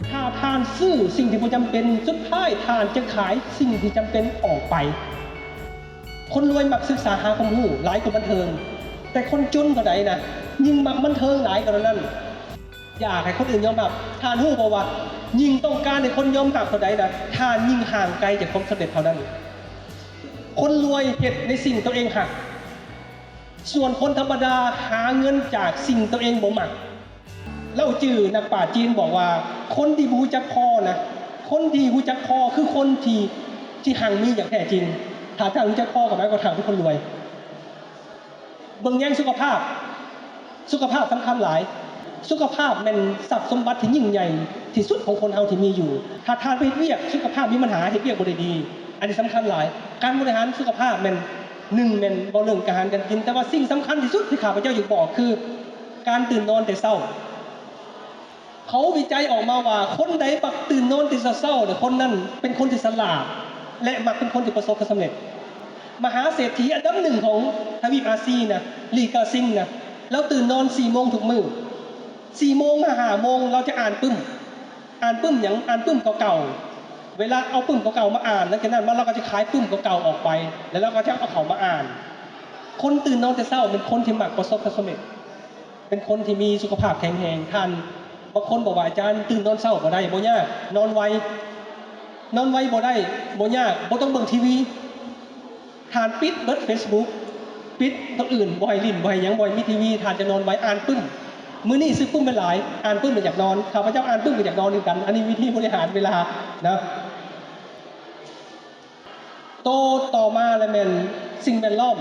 ຖ້າທ່ານຊື້ສິ່ງທີ່ບໍ່ຈຳເປັນ, ສຸດທ້າຍທ່ານຈະຂາຍສິ່ງທີ່ຈຳເປັນອອກໄປ. ຄົນລວຍມັກສຶກສາຫາຄວາມຮູ້ຫຼາຍກວ່າບັນເທີງ, ແຕ່ຄົນຈົນເທົ່າໃດນະ, ຍິ່ງມັກບັນເທີງຫຼາຍກວ່ານັ້ນ. ຢາກໃຫ້ຄົນອື່ນຍອມຮັບ. ທ່ານຮູ້ບໍ່ວ່າ ຍິ່ງຕ້ອງການໃຫ້ຄົນຍອມຮັບເທົ່າໃດນະ, ທ່ານຍິ່ງຫ່າງໄກຈາກຄວາມສຳເລັດເທົ່ານັ້ນ. ຄົນລວຍເຮັດໃນສິ່ງຕົວເອງຮັກ, ສ່ວນຄົນທຳມະດາຫາເງິນຈາກສິ່ງຕົວເອງບໍ່ມັກ. ເລົ່າຈື່ນັກປາດຈີນບອກວ່າ ຄົນທີ່ບໍ່ຮູ້ຈັກພໍນະ, ຄົນທີ່ຮູ້ຈັກພໍຄືຄົນທີ່, ທີ່ຮັ່ງມີຢ່າງແທ້ຈິງ. ຖ້າທ່ານຮູ້ຈັກພໍກໍໝາຍຄວາມວ່າທ່ານເປັນຄົນລວຍ. ເບິ່ງແຍງສຸຂະພາບ, ສຸຂະພາບສຳຄັນຫຼາຍ. ສຸຂະພາບແມ່ນຊັບສົມບັດທີ່ຍິ່ງໃຫຍ່ທີ່ສຸດຂອງຄົນເຮົາທີ່ມີຢູ່. ຖ້າທ່ານໄປເຮັດວຽກ ສຸຂະພາບມີບັນຫາ, ເຮັດວຽກບໍ່ໄດ້ດີ, ອັນນີ້ສຳຄັນຫຼາຍ. ການບໍລິຫານສຸຂະພາບແມ່ນ ໜຶ່ງແມ່ນເວົ້າເລື່ອງການອາຫານການກິນ, ແຕ່ວ່າສິ່ງສຳຄັນທີ່ສຸດທີ່ຂ້າພະເຈົ້າຢາກບອກຄື ການຕື່ນນອນແຕ່ເຊົ້າ. ເຂົາວິໄຈອອກມາວ່າ ຄົນໃດມັກຕື່ນນອນແຕ່ເຊົ້າໆ ຄົນນັ້ນເປັນຄົນທີ່ສະຫຼາດ ແລະ ມັກເປັນຄົນທີ່ປະສົບຜົນສຳເລັດ. ມະຫາເສດຖີອັນດັບໜຶ່ງຂອງທະວີບອາຊີນະ, ລີກາຊິງນະ, ລາວຕື່ນນອນສີ່ໂມງທຸກມື້. ສີ່ໂມງຫາຫ້າໂມງ ລາວຈະອ່ານປຶ້ມ. ອ່ານປຶ້ມຫຍັງ? ອ່ານປຶ້ມເກົ່າໆ. ເວລາເອົາປຶ້ມເກົ່າໆມາອ່ານ, ຫຼັງຈາກນັ້ນມາລາວກໍຈະຂາຍປຶ້ມເກົ່າໆອອກໄປ ແລ້ວລາວກໍຈະເອົາເຂົ້າມາອ່ານ. ຄົນຕື່ນນອນແຕ່ເຊົ້າເປັນຄົນທີ່ມັກປະສົບຜົນສຳເລັດ, ເປັນຄົນທີ່ມີສຸຂະພາບແຂງແຮງ. ທ່ານ ບາງຄົນບອກວ່າ ອາຈານ ຕື່ນນອນເຊົ້າບໍ່ໄດ້, ບໍ່ຍາກ, ນອນໄວ. ນອນໄວບໍ່ໄດ້, ບໍ່ຍາກ, ບໍ່ຕ້ອງເບິ່ງທີວີ. ທ່ານປິດເບິດເຟສບຸກ, ປິດໂຕອື່ນ, ບໍ່ໃຫ້ຫຼິ້ນ, ບໍ່ໃຫ້ຫຍັງ, ບໍ່ໃຫ້ມີທີວີ, ທ່ານຈະນອນໄວ. ອ່ານປຶ້ມ. ມື້ນີ້ຊື້ປຶ້ມໄປຫຼາຍ, ອ່ານປຶ້ມແລ້ວຢາກນອນ. ຂ້າພະເຈົ້າອ່ານປຶ້ມກໍຢາກນອນຄືກັນ. ອັນນີ້ວິທີບໍລິຫານເວລານະ. ໂຕຕໍ່ມາລະແມ່ນສິ່ງແວດລ້ອມ.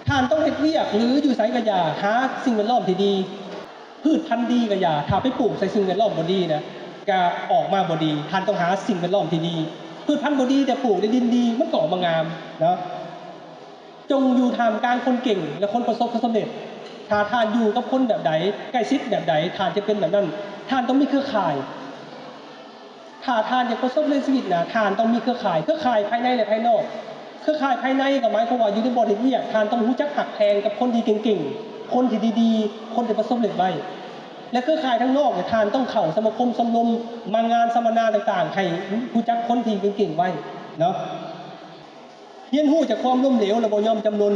ທ່ານຕ້ອງເຮັດວຽກ ຫຼື ຢູ່ໃສກໍຢ່າ, ຫາສິ່ງແວດລ້ອມທີ່ດີ. ພືດພັນດີກໍຢ່າ, ຖ້າໄປປູກໃສ່ສິ່ງແວດລ້ອມບໍ່ດີນະ, ກະອອກມາບໍ່ດີ. ທ່ານຕ້ອງຫາສິ່ງແວດລ້ອມທີ່ດີ. ພືດພັນບໍ່ດີ ແຕ່ປູກໃນດິນດີ, ມັນກໍອອກມາງາມເນາະ. ຈົ່ງຢູ່ທ່າມກາງຄົນເກັ່ງ ແລະ ຄົນປະສົບຜົນສຳເລັດ. ຖ້າທ່ານຢູ່ກັບຄົນແບບໃດ, ໃກ້ຊິດແບບໃດ, ທ່ານຈະເປັນແບບນັ້ນ. ທ່ານຕ້ອງມີເຄືອຂ່າຍ. ຖ້າທ່ານຢາກປະສົບໃນຊີວິດນະ, ທ່ານຕ້ອງມີເຄືອຂ່າຍ, ເຄືອຂ່າຍພາຍໃນ ແລະ ພາຍນອກ. ເຄືອຂ່າຍພາຍໃນກໍໝາຍຄວາມວ່າ ຢູ່ໃນບ່ອນເຮັດວຽກ, ທ່ານຕ້ອງຮູ້ຈັກຮັກແພງກັບຄົນທີ່ເກັ່ງໆ, ຄົນທີ່ດີໆ, ຄົນທີ່ປະສົບເລັດໄວ້. ແລະ ເຄືອຂ່າຍທາງນອກນະ, ທ່ານຕ້ອງເຂົ້າສະມາຄົມຊອມລົມ, ມາງານສຳມະນາຕ່າງໆ, ໃຫ້ຮູ້ຈັກຄົນທີ່ເກັ່ງໆໄວ້ເນາະ. ຮຽນຮູ້ຈາກຄວາມລົ້ມເຫຼວ ແລະ ບໍ່ຍອມຈຳນົນ.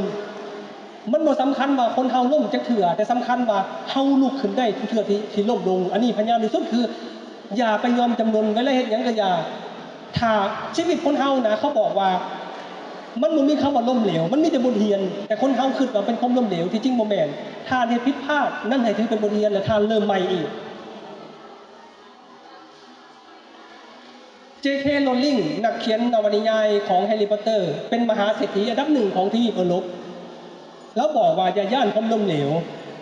ມັນບໍ່ສຳຄັນວ່າຄົນເຮົາລົ້ມຈັກເທື່ອ, ແຕ່ສຳຄັນວ່າເຮົາລຸກຂຶ້ນໄດ້ທຸກເທື່ອທີ່, ທີ່ລົ້ມລົງ. ອັນນີ້ພະຍາຍາມທີ່ສຸດຄື ຢ່າໄປຍອມຈຳນົນ, ເວລາເຮັດຫຍັງກໍຢ່າ. ຖ້າຊີວິດຄົນເຮົານະ, ເຂົາບອກວ່າມັນບໍ່ມີຄຳວ່າລົ້ມເຫຼວ, ມັນມີແຕ່ບົດຮຽນ. ແຕ່ຄົນເຮົາຄິດວ່າເປັນຄວາມລົ້ມເຫຼວ, ທີ່ຈິງບໍ່ແມ່ນ. ທ່ານເຮັດຜິດພາດ, ນັ້ນໃຫ້ຖືເປັນບົດຮຽນ ແລະ ທ່ານເລີ່ມໃໝ່ອີກ. ເຈເຄ ໂຣລິງ ນັກຂຽນນະວະນິຍາຍຂອງແຮຣີພອດເຕີ ເປັນມະຫາເສດຖີອັນດັບໜຶ່ງຂອງທະວີບເອີຣົບ. ລາວບອກວ່າ ຢ່າຢ້ານຄວາມລົ້ມເຫຼວ.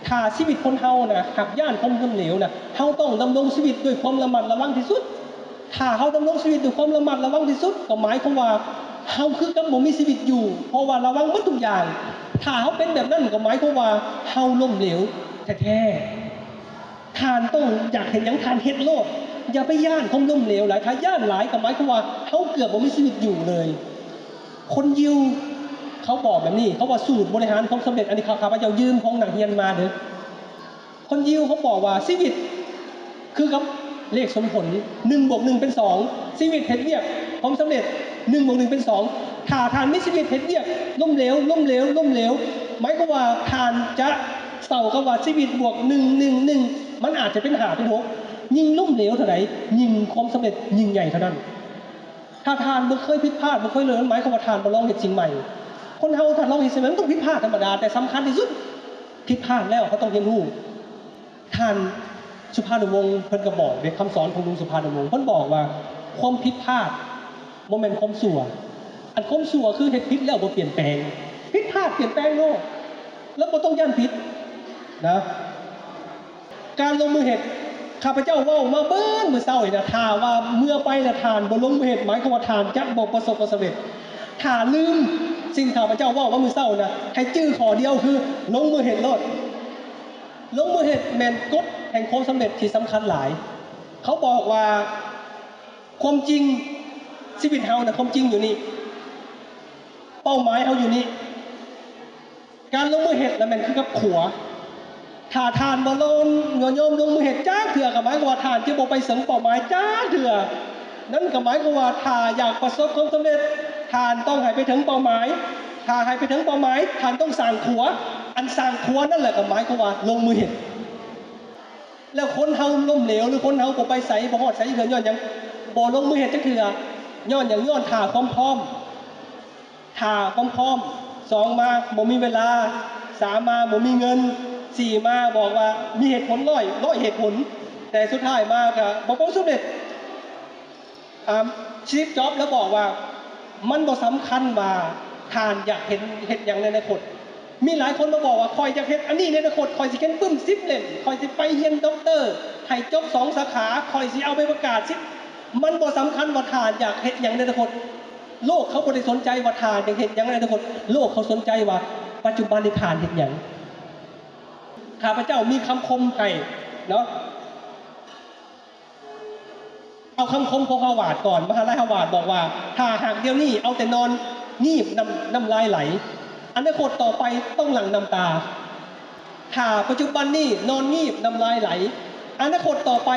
ຖ້າຊີວິດຄົນເຮົານະ ຫາກຢ້ານຄວາມລົ້ມເຫຼວນະ, ເຮົາຕ້ອງດຳລົງຊີວິດດ້ວຍຄວາມລະມັດລະວັງທີ່ສຸດ. ຖ້າເຮົາດຳລົງຊີວິດດ້ວຍຄວາມລະມັດລະວັງທີ່ສຸດ, ກໍໝາຍຄວາມວ່າເຮົາຄືກັບບໍ່ມີຊີວິດຢູ່, ເພາະວ່າລະວັງໝົດທຸກຢ່າງ. ຖ້າເຮົາເປັນແບບນັ້ນ, ກໍໝາຍຄວາມວ່າເຮົາລົ້ມເຫຼວແທ້ໆ. ທ່ານຕ້ອງຢາກເຮັດຫຍັງ ທ່ານເຮັດໂລດ, ຢ່າໄປຢ້ານຄວາມລົ້ມເຫຼວຫຼາຍ. ຖ້າຢ້ານຫຼາຍກໍໝາຍຄວາມວ່າເຮົາເກືອບບໍ່ມີຊີວິດຢູ່ເລີຍ. ຄົນຢິວເຂົາບອກແບບນີ້, ເຂົາວ່າສູດບໍລິຫານຄວາມສຳເລັດ, ອັນນີ້ຂ້າພະເຈົ້າຢືມຂອງນັກຮຽນມາເດີ້. ຄົນຢິວເຂົາບອກວ່າຊີວິດຄືກັບເລກສົມຜົນ, ໜຶ່ງບວກໜຶ່ງເປັນສອງ. ຊີວິດເຮັດວຽກ, ຄວາມສຳເລັດ, ໜຶ່ງບວກໜຶ່ງເປັນສອງ. ຖ້າທ່ານມີຊີວິດເຮັດວຽກລົ້ມເຫຼວ, ລົ້ມເຫຼວ, ລົ້ມເຫຼວ, ໝາຍຄວາມວ່າທ່ານຈະເຊົາກັບວ່າຊີວິດບວກໜຶ່ງ ໜຶ່ງ ໜຶ່ງ ມັນອາດຈະເປັນຫ້າ ເປັນຫົກ. ຍິ່ງລົ້ມເຫຼວເທົ່າໃດ, ຍິ່ງຄວາມສຳເລັດຍິ່ງໃຫຍ່ເທົ່ານັ້ນ. ຖ້າທ່ານບໍ່ເຄີຍຜິດພາດ, ບໍ່ເຄີຍເລີຍ, ໝາຍຄວາມວ່າທ່ານບໍ່ລອງເຮັດສິ່ງໃໝ່. ຄົນເຮົາຖ້າລອງເຮັດສິ່ງໃໝ່, ມັນຕ້ອງຜິດພາດທຳມະດາ, ແຕ່ສຳຄັນທີ່ສຸດ, ຜິດພາດແລ້ວເຮົາຕ້ອງຮຽນຮູ້. ທ່ານສຸພານຸວົງ ເພິ່ນກໍບອກເດ້, ຄຳສອນຂອງລຸງສຸພານຸວົງ ເພິ່ນບອກວ່າ ຄວາມຜິດພາດບໍ່ແມ່ນຄວາມຊົ່ວ. ອັນຄວາມຊົ່ວຄືເຮັດຜິດແລ້ວບໍ່ປ່ຽນແປງ. ຜິດພາດປ່ຽນແປງໂລດ, ແລ້ວບໍ່ຕ້ອງຢ້ານຜິດນະ. ການລົງມືເຮັດ, ຂ້າພະເຈົ້າເວົ້າມາເບິດມື້ເຊົ້ານີ້ນະ, ຖ້າວ່າເມື່ອໄປແລ້ວທ່ານບໍ່ລົງມືເຮັດ, ໝາຍຄວາມວ່າທ່ານຈະບໍ່ປະສົບຜົນສຳເລັດ. ຖ້າລືມສິ່ງຂ້າພະເຈົ້າເວົ້າມາມື້ເຊົ້ານະ, ໃຫ້ຈື່ຂໍ້ດຽວຄືລົງມືເຮັດໂລດ. ລົງມືເຮັດແມ່ນກົດແຫ່ງຄວາມສຳເລັດທີ່ສຳຄັນຫຼາຍ. ເຂົາບອກວ່າ ຄວາມຈິງ, ຊີວິດເຮົານະ, ຄວາມຈິງຢູ່ນີ້, ເປົ້າໝາຍເຮົາຢູ່ນີ້. ການລົງມືເຮັດລະແມ່ນຄືກັບຂົວ. ຖ້າທ່ານບໍ່ລົງ ບໍ່ຍອມລົງມືເຮັດຈັກເທື່ອ ກໍໝາຍຄວາມວ່າທ່ານຈະບໍ່ໄປເຖິງເປົ້າໝາຍຈັກເທື່ອ. ນັ້ນກໍໝາຍຄວາມວ່າ ຖ້າຢາກປະສົບຄວາມສຳເລັດ ທ່ານຕ້ອງໃຫ້ໄປເຖິງເປົ້າໝາຍ. ຖ້າໃຫ້ໄປເຖິງເປົ້າໝາຍ ທ່ານຕ້ອງສ້າງຂົວ. ອັນສ້າງຂົວນັ້ນແຫຼະ ກໍໝາຍຄວາມວ່າລົງມືເຮັດ. ແລ້ວຄົນເຮົາລົ້ມເຫຼວ ຫຼື ຄົນເຮົາບໍ່ໄປໃສ ບໍ່ຮອດໃສເທື່ອ ຍ້ອນຫຍັງ? ບໍ່ລົງມືເຮັດຈັກເທື່ອ. ຍ້ອນຫຍັງ? ຍ້ອນຖ້າຄວາມພ້ອມ. ຖ້າຄວາມພ້ອມ. ສອງມາ ບໍ່ມີເວລາ. ສາມມາ ບໍ່ມີເງິນ. ສີ່ມາ ບອກວ່າມີເຫດຜົນຮ້ອຍ ຮ້ອຍເຫດຜົນ ແຕ່ສຸດທ້າຍມາກໍບໍ່ປະສົບສຳເລັດ. ອາ ສະຕີບ ຈອບ ລາວບອກວ່າ ມັນບໍ່ສຳຄັນວ່າທ່ານຢາກເຫັນ ເຮັດຫຍັງໃນອະນາຄົດ. ມີຫຼາຍຄົນມາບອກວ່າ ຂ້ອຍຢາກເຮັດອັນນີ້ໃນອະນາຄົດ, ຂ້ອຍຊິຂຽນປຶ້ມສິບເຫຼັ້ມ, ຂ້ອຍຊິໄປຮຽນດັອກເຕີ, ໃຫ້ຈົບສອງສາຂາ, ຂ້ອຍຊິເອົາໃບປະກາດສິບ. ມັນບໍ່ສຳຄັນວ່າທ່ານຢາກເຮັດຫຍັງໃນອະນາຄົດ. ໂລກເຂົາບໍ່ໄດ້ສົນໃຈວ່າທ່ານຢາກເຮັດຫຍັງໃນອະນາຄົດ. ໂລກເຂົາສົນໃຈວ່າປັດຈຸບັນນີ້ທ່ານເຮັດຫຍັງ. ຂ້າພະເຈົ້າມີຄຳຄົມໃຫ້ເນາະ. ເອົາຄຳຄົມຂອງຮາວາດກ່ອນ. ມະຫາໄລຮາວາດບອກວ່າ ຖ້າຫາກດຽວນີ້ເອົາແຕ່ນອນງີບ ນ້ຳ ນ້ຳລາຍໄຫຼ, ອະນາຄົດຕໍ່ໄປຕ້ອງຫຼັ່ງນ້ຳຕາ. ຖ້າປັດຈຸບັນນີ້ນອນງີບ ນ້ຳລາຍໄຫຼ, ອະນາຄົດຕໍ່ໄປ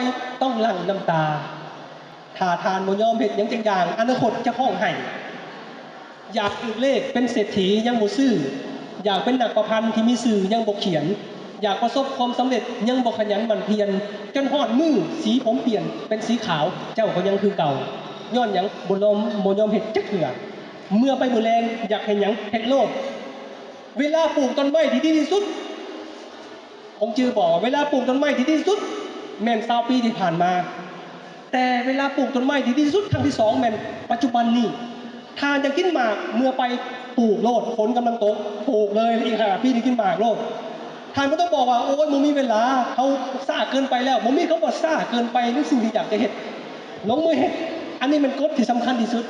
ຕ້ອງຫຼັ່ງນ້ຳຕາ. ຖ້າທ່ານບໍ່ຍອມເຮັດຫຍັງຈັກຢ່າງ, ອະນາຄົດຈະຮ້ອງໄຫ້. ຢາກຖືກເລກເປັນເສດຖີຍັງບໍ່ຊື້, ຢາກເປັນນັກປະພັນທີ່ມີຊື່ຍັງບໍ່ຂຽນ, ຢາກປະສົບຄວາມສຳເລັດຍັງບໍ່ຂະຫຍັນໝັ່ນພຽນ, ຈົນຮອດມື້ສີຜົມປ່ຽນເປັນສີຂາວ, ເຈົ້າກໍຍັງຄືເກົ່າ. ຍ້ອນຫຍັງ? ບໍ່ຍອມ, ບໍ່ຍອມເຮັດຈັກເທື່ອ. ເມື່ອໄປມື້ແລງ ຢາກເຮັດຫຍັງ? ເຮັດໂລດ. ເວລາປູກຕົ້ນໄມ້ທີ່ດີທີ່ສຸດ, ຄົງຈື່ບໍ່? ເວລາປູກຕົ້ນໄມ້ທີ່ດີທີ່ສຸດແມ່ນຊາວປີທີ່ຜ່ານມາ, ແຕ່ເວລາປູກຕົ້ນໄມ້ທີ່ດີທີ່ສຸດຄັ້ງທີສອງແມ່ນປັດຈຸບັນນີ້. ທ່ານຢາກກິນໝາກ, ເມື່ອໄປປູກໂລດ, ຝົນກຳລັງຕົກ, ປູກເລີຍ, ອີກຫ້າປີໄດ້ກິນໝາກໂລດ. ທ່ານບໍ່ຕ້ອງບອກວ່າ ໂອ້ຍ, ບໍ່ມີເວລາ, ເຮົາຊ້າເກີນໄປແລ້ວ. ບໍ່ມີຄຳວ່າຊ້າເກີນໄປໃນສິ່ງທີ່ຢາກຈະເຮັດ. ລົງມືເຮັດ. ອັນນີ້ແມ່ນກົດທີ່ສຳຄັນທີ່ສຸດ.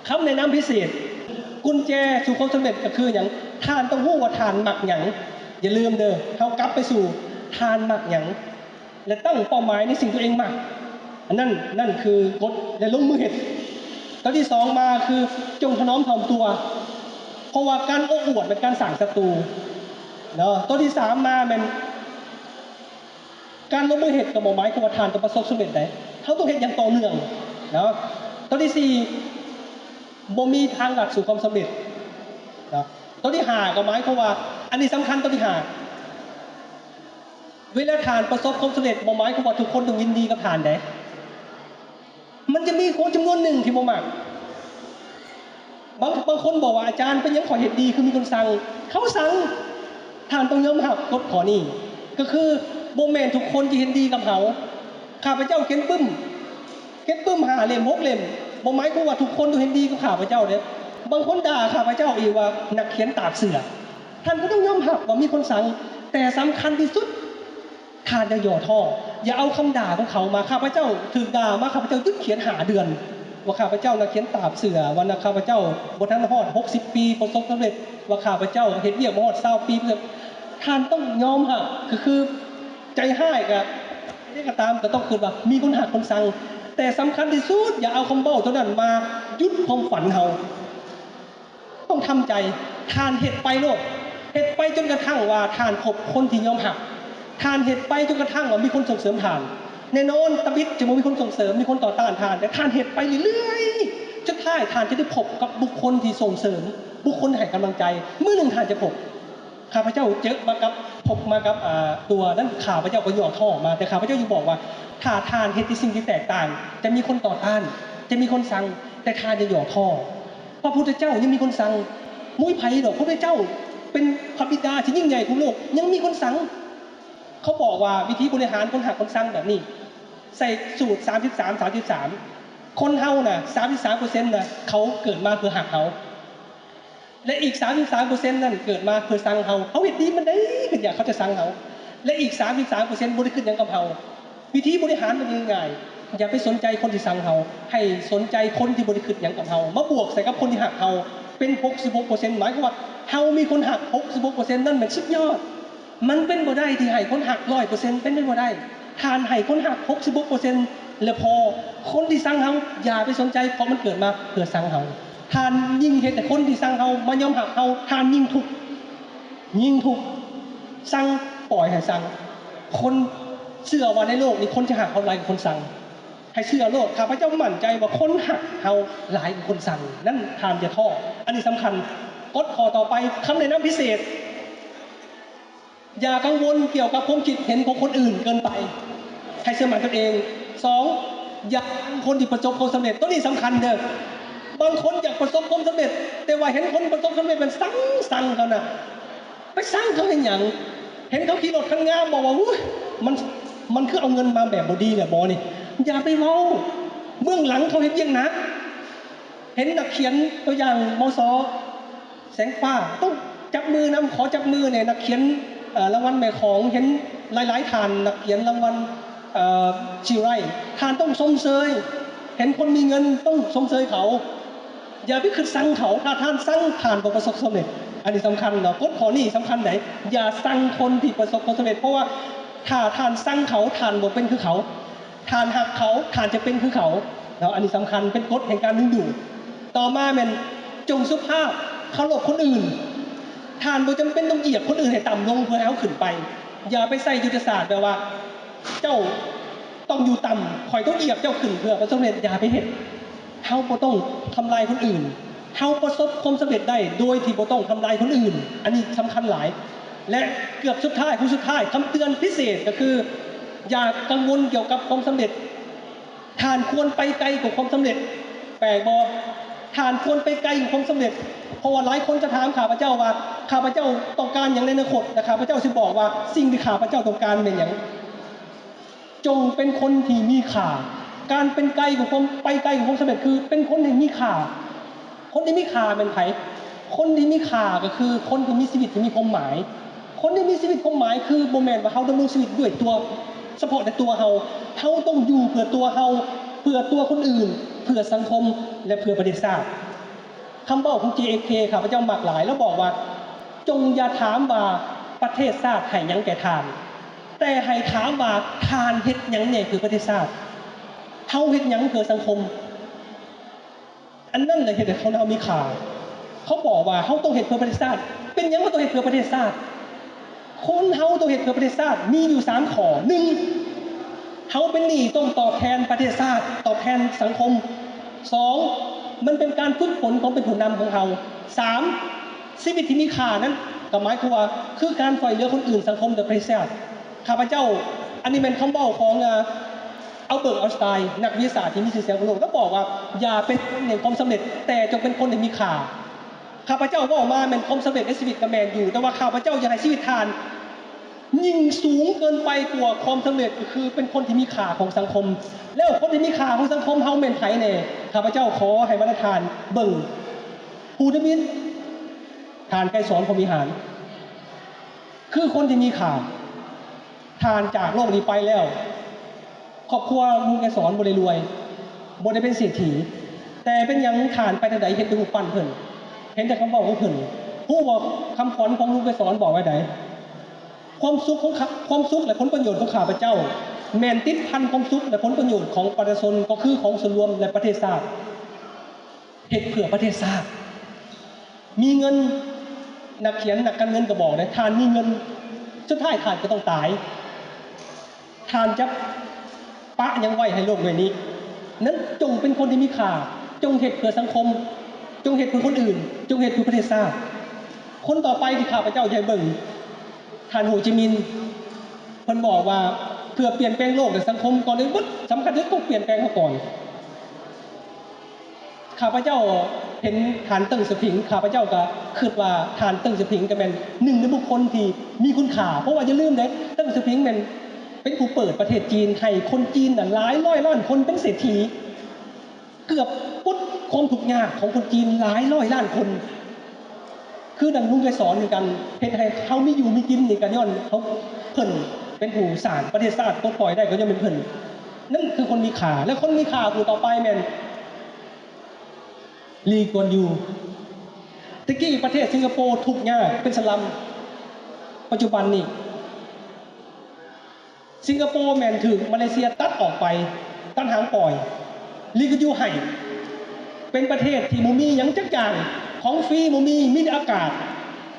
ຄຳແນະນຳພິເສດ, ກຸນແຈສູ່ຄວາມສຳເລັດກໍຄືຫຍັງ? ທ່ານຕ້ອງຮູ້ວ່າທ່ານມັກຫຍັງ. ຢ່າລືມເດີ, ເຮົາກັບໄປສູ່ທ່ານມັກຫຍັງ ແລະ ຕັ້ງເປົ້າໝາຍໃນສິ່ງຕົວເອງມັກ. ອັນນັ້ນ, ນັ້ນຄືກົດ ແລະ ລົງມືເຮັດ. ຕົວທີສອງມາຄື ຈົ່ງຖະໜອມຖ່ອມຕົວ, ເພາະວ່າການໂອ້ອວດແມ່ນການສ້າງສັດຕູເນາະ. ຕົວທີສາມມາແມ່ນ ການລົງມືເຮັດກໍບໍ່ໝາຍຄວາມວ່າທ່ານຈະປະສົບສຳເລັດໄດ໋. ເຮົາຕ້ອງເຮັດຢ່າງຕໍ່ເນື່ອງເນາະ. ຕົວທີສີ່ ບໍ່ມີທາງລັດສູ່ຄວາມສຳເລັດເນາະ. ຕົວທີຫ້າກໍໝາຍຄວາມວ່າ ອັນນີ້ສຳຄັນ, ຕົວທີຫ້າ ເວລາທ່ານປະສົບຄວາມສຳເລັດ ບໍ່ໝາຍຄວາມວ່າທຸກຄົນຕ້ອງຍິນດີກັບທ່ານເດ້. ມັນຈະມີຄົນຈຳນວນໜຶ່ງທີ່ບໍ່ມັກ. ບາງ, ບາງຄົນບອກວ່າ ອາຈານ, ເປັນຫຍັງຂ້ອຍເຮັດດີຄືມີຄົນຊັງ? ເຂົາຊັງ. ທ່ານຕ້ອງຍອມຮັບກົດຂໍ້ນີ້, ກໍຄືບໍ່ແມ່ນທຸກຄົນຈະເຫັນດີກັບເຮົາ. ຂ້າພະເຈົ້າຂຽນປຶ້ມ, ຂຽນປຶ້ມຫ້າເຫຼັ້ມ, ຫົກເຫຼັ້ມ, ບໍ່ໝາຍຄວາມວ່າທຸກຄົນຕ້ອງເຫັນດີກັບຂ້າພະເຈົ້າເດ້. ບາງຄົນດ່າຂ້າພະເຈົ້າອີກວ່ານັກຂຽນຕາກເສື້ອ. ທ່ານກໍຕ້ອງຍອມຮັບວ່າມີຄົນຊັງ, ແຕ່ສຳຄັນທີ່ສຸດ ທ່ານຢ່າຫຍໍ້ທໍ້, ຢ່າເອົາຄຳດ່າຂອງເຂົາມາ. ຂ້າພະເຈົ້າຖືກດ່າມາ, ຂ້າພະເຈົ້າຢຸດຂຽນຫ້າເດືອນ ວ່າຂ້າພະເຈົ້ານັກຂຽນຕາກເສື້ອ, ວ່ານັກ, ຂ້າພະເຈົ້າບໍ່ທັນຮອດຫົກສິບປີປະສົບສຳເລັດ, ວ່າຂ້າພະເຈົ້າເຮັດວຽກບໍ່ຮອດຊາວປີ. ທ່ານຕ້ອງຍອມຮັບ, ກໍຄືໃຈຮ້າຍກໍ, ໃດກໍຕາມ, ກໍຕ້ອງຄິດວ່າມີຄົນຮັກຄົນຊັງ, ແຕ່ສຳຄັນທີ່ສຸດ ຢ່າເອົາຄຳເວົ້າຕົວນັ້ນມາຢຸດຄວາມຝັນເຮົາ. ຕ້ອງທຳໃຈ, ທ່ານເຮັດໄປໂລດ, ເຮັດໄປຈົນກະທັ່ງວ່າທ່ານພົບຄົນທີ່ຍອມຮັບ, ທ່ານເຮັດໄປຈົນກະທັ່ງວ່າມີຄົນສົ່ງເສີມທ່ານ. ແນ່ນອນ ຕະບິດຈະບໍ່ມີຄົນສົ່ງເສີມ, ມີຄົນຕໍ່ຕ້ານທ່ານ, ແຕ່ທ່ານເຮັດໄປເລື້ອຍໆ, ສຸດທ້າຍທ່ານຈະໄດ້ພົບກັບບຸກຄົນທີ່ສົ່ງເສີມ, ບຸກຄົນໃຫ້ກຳລັງໃຈ. ມື້ໜຶ່ງທ່ານຈະພົບ. ຂ້າພະເຈົ້າເຈິມາກັບ, ພົບມາກັບ, ອາ, ຕົວນັ້ນ, ຂ້າພະເຈົ້າກໍຫຍໍ້ທໍ້ມາ, ແຕ່ຂ້າພະເຈົ້າຢາກບອກວ່າ ຖ້າທ່ານເຮັດແຕ່ສິ່ງທີ່ແຕກຕ່າງ, ຈະມີຄົນຕໍ່ຕ້ານ, ຈະມີຄົນຊັງ, ແຕ່ທ່ານຢ່າຫຍໍ້ທໍ້. ພະພຸດທະເຈົ້າຍັງມີຄົນຊັງ. ບໍ່ມີໃຜດອກ, ພະພຸດທະເຈົ້າເປັນພະບິດາທີ່ຍິ່ງໃຫຍ່ຂອງໂລກ, ຍັງມີຄົນຊັງ. ເຂົາບອກວ່າວິທີບໍລິຫານຄົນຮັກຄົນຊັງແບບນີ້, ໃສ່ສູດສາມສິບສາມ ສາມສິບສາມ. ຄົນເຮົານະ ສາມສິບສາມເປີເຊັນນະ ເຂົາເກີດມາເພື່ອຮັກເຮົາ, ແລະ ອີກສາມສິບສາມເປີເຊັນນັ້ນເກີດມາເພື່ອຊັງເຮົາ. ເຮົາເຮັດດີປານໃດ ກໍຢາກເຂົາຈະຊັງເຮົາ, ແລະ ອີກສາມສິບສາມເປີເຊັນບໍ່ໄດ້ຄິດຫຍັງກັບເຮົາ. ວິທີບໍລິຫານມັນງ່າຍໆ, ຢ່າໄປສົນໃຈຄົນທີ່ຊັງເຮົາ, ໃຫ້ສົນໃຈຄົນທີ່ບໍ່ໄດ້ຄິດຫຍັງກັບເຮົາ, ມາບວກໃສ່ກັບຄົນທີ່ຮັກເຮົາ, ເປັນຫົກສິບຫົກເປີເຊັນ. ໝາຍຄວາມວ່າເຮົາມີຄົນຮັກຫົກສິບຫົກເປີເຊັນ, ນັ້ນແມ່ນສຸດຍອດ. ມັນເປັນບໍ່ໄດ້ທີ່ໃຫ້ຄົນຮັກຮ້ອຍເປີເຊັນ, ເປັນໄປບໍ່ໄດ້. ທ່ານໃຫ້ຄົນຮັກຫົກສິບຫົກເປີເຊັນ ແລະ ພໍ, ຄົນທີ່ຊັງເຮົາຢ່າໄປສົນໃຈ, ເພາະມັນເກີດມາເພື່ອຊັງເຮົາ. ທ່ານຍິ່ງເຮັດໃຫ້ຄົນທີ່ຊັງເຮົາມາຍອມຮັບເຮົາ, ທ່ານຍິ່ງທຸກ. ຍິ່ງທຸກ, ຊັງ ປ່ອຍໃຫ້ຊັງ. ຄົນເຊື່ອວ່າໃນໂລກນີ້ຄົນຈະຮັກເຮົາຫຼາຍກວ່າຄົນຊັງ. ໃຫ້ເຊື່ອໂລດ, ຂ້າພະເຈົ້າໝັ້ນໃຈວ່າຄົນຮັກເຮົາຫຼາຍກວ່າຄົນຊັງ. ນັ້ນທ່ານຢ່າທໍ້. ອັນນີ້ສຳຄັນ. ກົດຂໍ້ຕໍ່ໄປ, ຄຳແນະນຳພິເສດ. ຢ່າກັງວົນກ່ຽວກັບຄວາມຄິດເຫັນຂອງຄົນອື່ນເກີນໄປ. ໃຫ້ເຊື່ອໝັ້ນຕົນເອງ. ສອງ, ຢ່າຊັງຄົນທີ່ປະສົບຄວາມສຳເລັດ. ໂຕນີ້ສຳຄັນເດີ້. ບາງຄົນຢາກປະສົບຄວາມສຳເລັດ, ແຕ່ວ່າເຫັນຄົນປະສົບຄວາມສຳເລັດມັນຊັງ, ຊັງເຂົານະ. ໄປຊັງເຂົາເຮັດຫຍັງ? ເຫັນເຂົາຂີ່ລົດຄັນງາມ ບອກວ່າ ອຸ້ຍ ມັນ, ມັນຄືເອົາເງິນມາແບບບໍ່ດີແຫຼະບໍ່ນີ້. ຢ່າໄປເວົ້າ. ເບື້ອງຫຼັງເຂົາເຮັດວຽກໜັກ. ເຫັນນັກຂຽນ ຕົວຢ່າງ ມສ ແສງຟ້າ ຕ້ອງຈັບມືນຳ, ຂໍຈັບມືແດ່. ນັກຂຽນ ເອີ ລາງວັນແມ່ຂອງ, ເຫັນຫຼາຍໆທ່ານ ນັກຂຽນລາງວັນ ເອີ ຊີໄຣ ທ່ານຕ້ອງຊົມເຊີຍ. ເຫັນຄົນມີເງິນຕ້ອງຊົມເຊີຍເຂົາ. ຢ່າໄປຄິດຊັງເຂົາ. ຖ້າທ່ານຊັງ, ທ່ານບໍ່ປະສົບຄວາມສຳເລັດ. ອັນນີ້ສຳຄັນເນາະ. ກົດຂໍ້ນີ້ສຳຄັນໃດ໋. ຢ່າຊັງຄົນທີ່ປະສົບຄວາມສຳເລັດ, ເພາະວ່າຖ້າທ່ານຊັງເຂົາ, ທ່ານບໍ່ເປັນຄືເຂົາ. ທ່ານຮັກເຂົາ, ທ່ານຈະເປັນຄືເຂົາເນາະ. ອັນນີ້ສຳຄັນ, ເປັນກົດແຫ່ງການດຶງດູດ. ຕໍ່ມາແມ່ນ ຈົ່ງສຸພາບ, ເຄົາລົບຄົນອື່ນ. ທ່ານບໍ່ຈຳເປັນຕ້ອງຢຽບຄົນອື່ນໃຫ້ຕ່ຳລົງເພື່ອໃຫ້ເຮົາຂຶ້ນໄປ. ຢ່າໄປໃຊ້ຍຸດທະສາດແບບວ່າ ເຈົ້າຕ້ອງຢູ່ຕ່ຳ, ຂ້ອຍຕ້ອງຢຽບເຈົ້າຂຶ້ນເພື່ອປະສົບຄວາມສຳເລັດ. ຢ່າໄປເຮັດ. ເຮົາບໍ່ຕ້ອງທຳລາຍຄົນອື່ນ. ເຮົາປະສົບຄວາມສຳເລັດໄດ້ໂດຍທີ່ບໍ່ຕ້ອງທຳລາຍຄົນອື່ນ. ອັນນີ້ສຳຄັນຫຼາຍ. ແລະ ເກືອບສຸດທ້າຍຂອງສຸດທ້າຍ, ຄຳເຕືອນພິເສດກໍຄື ຢ່າກັງວົນກ່ຽວກັບຄວາມສຳເລັດ. ທ່ານຄວນໄປໄກກວ່າຄວາມສຳເລັດ. ແປກບໍ່? ທ່ານຄວນໄປໄກກວ່າຄວາມສຳເລັດ. ເພາະວ່າຫຼາຍຄົນຈະຖາມຂ້າພະເຈົ້າວ່າ ຂ້າພະເຈົ້າຕ້ອງການຫຍັງໃນອະນາຄົດ? ແລະ ຂ້າພະເຈົ້າຊິບອກວ່າ ສິ່ງທີ່ຂ້າພະເຈົ້າຕ້ອງການແມ່ນຫຍັງ. ຈົ່ງເປັນຄົນທີ່ມີຄ່າ. ການເປັນໄກກວ່າຄວາມ, ໄປໄກກວ່າຄວາມສຳເລັດ ຄືເປັນຄົນທີ່ມີຄ່າ. ຄົນທີ່ມີຄ່າແມ່ນໃຜ? ຄົນທີ່ມີຄ່າກໍຄືຄົນທີ່ມີຊີວິດທີ່ມີຄວາມໝາຍ. ຄົນທີ່ມີຊີວິດຄວາມໝາຍຄືບໍ່ແມ່ນວ່າເຮົາດຳລົງຊີວິດດ້ວຍຕົວ, ສະເພາະແຕ່ຕົວເຮົາ. ເຮົາຕ້ອງຢູ່ເພື່ອຕົວເຮົາ, ເພື່ອຕົວຄົນອື່ນ, ເພື່ອສັງຄົມ ແລະ ເພື່ອປະເທດຊາດ. ຄຳເວົ້າຂອງ ເຈ ເອັຟ ເຄ ຂ້າພະເຈົ້າມັກຫຼາຍ. ລາວບອກວ່າ ຈົ່ງຢ່າຖາມວ່າປະເທດຊາດໃຫ້ຫຍັງແກ່ທ່ານ, ແຕ່ໃຫ້ຖາມວ່າທ່ານເຮັດຫຍັງແດ່ເພື່ອປະເທດຊາດ? ເຮົາເຮັດຫຍັງເພື່ອສັງຄົມ? ອັນນັ້ນແຫຼະເຮັດໃຫ້ຄົນເຮົາມີຄ່າ. ເຂົາບອກວ່າເຮົາຕ້ອງເຮັດເພື່ອປະເທດຊາດ. ເປັນຫຍັງເຮົາຕ້ອງເຮັດເພື່ອປະເທດຊາດ? ຄົນເຮົາຕ້ອງເຮັດເພື່ອປະເທດຊາດ ມີຢູ່ສາມຂໍ້. ໜຶ່ງ, ເຮົາເປັນໜີ້ຕ້ອງຕອບແທນປະເທດຊາດ, ຕອບແທນສັງຄົມ. ສອງ, ມັນເປັນການຝຶກຝົນຄວາມເປັນຜູ້ນຳຂອງເຮົາ. ສາມ, ຊີວິດທີ່ມີຄ່ານັ້ນ ກໍໝາຍຄວາມວ່າ ຄືການຊ່ວຍເຫຼືອຄົນອື່ນ, ສັງຄົມ ແລະ ປະເທດຊາດ. ຂ້າພະເຈົ້າ, ອັນນີ້ແມ່ນຄຳເວົ້າຂອງ ອາ Albert Einstein ນັກວິທະຍາສາດທີ່ມີຊື່ສຽງຂອງໂລກ, ລາວບອກວ່າ ຢ່າເປັນຄົນແຫ່ງຄວາມສຳເລັດ, ແຕ່ຈົ່ງເປັນຄົນທີ່ມີຄ່າ. ຂ້າພະເຈົ້າເວົ້າມາແມ່ນຄວາມສຳເລັດໃນຊີວິດກໍແມ່ນຢູ່, ແຕ່ວ່າຂ້າພະເຈົ້າຢາກໃຫ້ຊີວິດທ່ານຍິ່ງສູງເກີນໄປກວ່າຄວາມສຳເລັດ, ກໍຄືເປັນຄົນທີ່ມີຄ່າຂອງສັງຄົມ. ແລ້ວຄົນທີ່ມີຄ່າຂອງສັງຄົມເຮົາແມ່ນໃຜແດ່? ຂ້າພະເຈົ້າຂໍໃຫ້ບັນດາທ່ານເບິ່ງພູທະມິດ, ທ່ານໄກສອນ ພົມວິຫານ ຄືຄົນທີ່ມີຄ່າ. ທ່ານຈາກໂລກນີ້ໄປແລ້ວ, ຄອບຄົວລຸງໄກສອນບໍ່ໄດ້ລວຍ, ບໍ່ໄດ້ເປັນເສດຖີ, ແຕ່ເປັນຫຍັງທ່ານໄປທາງໃດເຫັນແຕ່ຮູບປັ້ນເພິ່ນ, ເຫັນແຕ່ຄຳເວົ້າຂອງເພິ່ນ? ຮູ້ບໍ່ຄຳຂວັນຂອງລຸງໄກສອນບອກວ່າໃດ? ຄວາມສຸກຂອງຂ້າ, ຄວາມສຸກ ແລະ ຜົນປະໂຫຍດຂອງຂ້າພະເຈົ້າ ແມ່ນຕິດພັນຄວາມສຸກ ແລະ ຜົນປະໂຫຍດຂອງປະຊາຊົນ, ກໍຄືຂອງສ່ວນລວມ ແລະ ປະເທດຊາດ. ເຮັດເພື່ອປະເທດຊາດ. ມີເງິນ, ນັກຂຽນ, ນັກການເງິນກໍບອກເດ້, ທ່ານມີເງິນ, ສຸດທ້າຍທ່ານກໍຕ້ອງຕາຍ. ທ່ານຈະປະຫຍັງໄວ້ໃຫ້ໂລກໃບນີ້? ນັ້ນ, ຈົ່ງເປັນຄົນທີ່ມີຄ່າ, ຈົ່ງເຮັດເພື່ອສັງຄົມ, ຈົ່ງເຮັດເພື່ອຄົນອື່ນ, ຈົ່ງເຮັດເພື່ອປະເທດຊາດ. ຄົນຕໍ່ໄປທີ່ຂ້າພະເຈົ້າຢາກໃຫ້ເບິ່ງ, ທ່ານໂຮຈິມິນ, ເພິ່ນບອກວ່າ ເພື່ອປ່ຽນແປງໂລກ ແລະ ສັງຄົມ, ກ່ອນອື່ນໝົດ, ສຳຄັນທີ່ສຸດຕ້ອງປ່ຽນແປງເຮົາກ່ອນ. ຂ້າພະເຈົ້າເຫັນທ່ານເຕີງສະຜິງ, ຂ້າພະເຈົ້າກໍຄິດວ່າທ່ານເຕີງສະຜິງກໍແມ່ນໜຶ່ງໃນບຸກຄົນທີ່ມີຄຸນຄ່າ, ເພາະວ່າຢ່າລືມເດ້, ເຕີງສະຜິງແມ່ນເປັນຜູ້ເປີດປະເທດຈີນໃຫ້ຄົນຈີນນັ້ນຫຼາຍຮ້ອຍລ້ານຄົນເປັນເສດຖີ, ເກືອບປົດຄວາມທຸກຍາກຂອງຄົນຈີນຫຼາຍຮ້ອຍລ້ານຄົນ. ຄືດັ່ງລຸງໄກສອນນີ້ກັນ, ເຮັດໃຫ້ເຮົາມີຢູ່ມີກິນນີ້ກໍຍ້ອນເຮົາ, ເພິ່ນເປັນຜູ້ສ້າງປະເທດຊາດ, ປົດປ່ອຍໄດ້ກໍຍ້ອນເປັນເພິ່ນ. ນັ້ນຄືຄົນມີຄ່າ, ແລະ ຄົນມີຄ່າຜູ້ຕໍ່ໄປແມ່ນ ລີ ກວນຢູ. ແຕ່ກີ້ປະເທດສິງກະໂປທຸກຍາກເປັນສະລັມ, ປັດຈຸບັນນີ້ສິງກະໂປແມ່ນຖືກມາເລເຊຍຕັດອອກໄປ, ຕັດຫາງປ່ອຍ. ລີ ກວນຢູໃຫ້, ເປັນປະເທດທີ່ບໍ່ມີຫຍັງຈັກຢ່າງ, ຂອງຟຣີບໍ່ມີ, ມີແຕ່ອາກາດ.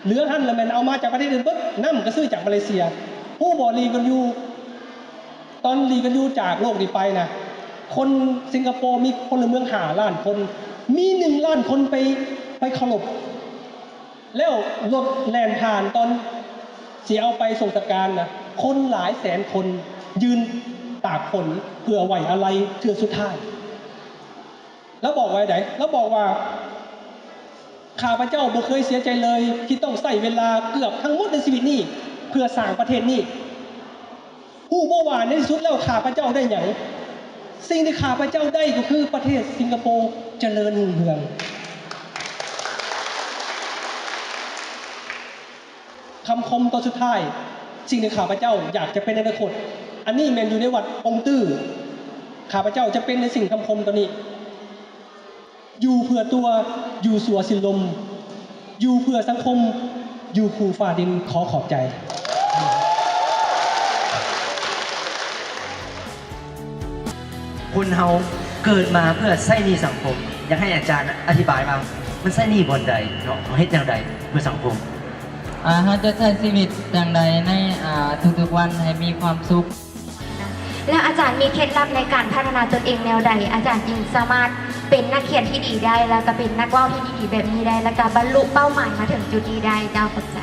ເຫຼືອຫັ້ນລະແມ່ນເອົາມາຈາກປະເທດອື່ນເບິດ, ນ້ຳກໍຊື້ຈາກມາເລເຊຍ. ຮູ້ບໍ່ ລີກອນຢູ ຕອນລີກອນຢູຈາກໂລກນີ້ໄປນະ ຄົນສິງກະໂປມີພົນລະເມືອງຫ້າລ້ານຄົນ ມີໜຶ່ງລ້ານຄົນໄປ ໄປເຄົາລົບ ແລ້ວລົດແລ່ນຜ່ານຕອນຊິເອົາໄປສົ່ງສະການນະ ຄົນຫຼາຍແສນຄົນຢືນຕາກຝົນເພື່ອໄວ້ອາໄລເທື່ອສຸດທ້າຍ. ລາວບອກວ່າໃດ? ລາວບອກວ່າ ຂ້າພະເຈົ້າບໍ່ເຄີຍເສຍໃຈເລີຍ ທີ່ຕ້ອງໃຊ້ເວລາເກືອບທັງໝົດໃນຊີວິດນີ້ ເພື່ອສ້າງປະເທດນີ້. ຮູ້ບໍ່ວ່າໃນທີ່ສຸດແລ້ວຂ້າພະເຈົ້າໄດ້ຫຍັງ? ສິ່ງທີ່ຂ້າພະເຈົ້າໄດ້ກໍຄືປະເທດສິງກະໂປຈະເລີນຮຸ່ງເຮືອງ. ຄຳຄົມຕອນສຸດທ້າຍ, ສິ່ງທີ່ຂ້າພະເຈົ້າຢາກຈະເປັນໃນອະນາຄົດ, ອັນນີ້ແມ່ນຢູ່ໃນວັດອົງຕື້, ຂ້າພະເຈົ້າຈະເປັນໃນສິ່ງຄຳຄົມຕົວນີ້. ຢູ່ເພື່ອຕົວ, ຢູ່ຊົ່ວສິ້ນລົມ, ຢູ່ເພື່ອສັງຄົມ, ຢູ່ຄູ່ຟ້າດິນ. ຂໍຂອບໃຈ. ຄົນເຮົາເກີດມາເພື່ອໃຊ້ໜີ້ສັງຄົມ. ຢາກໃຫ້ອາຈານອະທິບາຍວ່າມັນໃຊ້ໜີ້ບ່ອນໃດເນາະ? ເຮົາເຮັດແນວໃດເພື່ອສັງຄົມ? ອາ, ເຮົາຈະໃຊ້ຊີວິດຢ່າງໃດໃນ, ອາ, ທຸກໆວັນໃຫ້ມີຄວາມສຸກ? ແລ້ວອາຈານມີເຄັດລັບໃນການພັດທະນາຕົນເອງແນວໃດ? ອາຈານຈຶ່ງສາມາດເປັນນັກຂຽນທີ່ດີໄດ້ ແລ້ວກໍເປັນນັກເວົ້າທີ່ດີໆແບບນີ້ໄດ້ ແລ້ວກໍບັນລຸເປົ້າໝາຍມາເຖິງຈຸດນີ້ໄດ້. ເຈົ້າ, ຂອບໃຈ.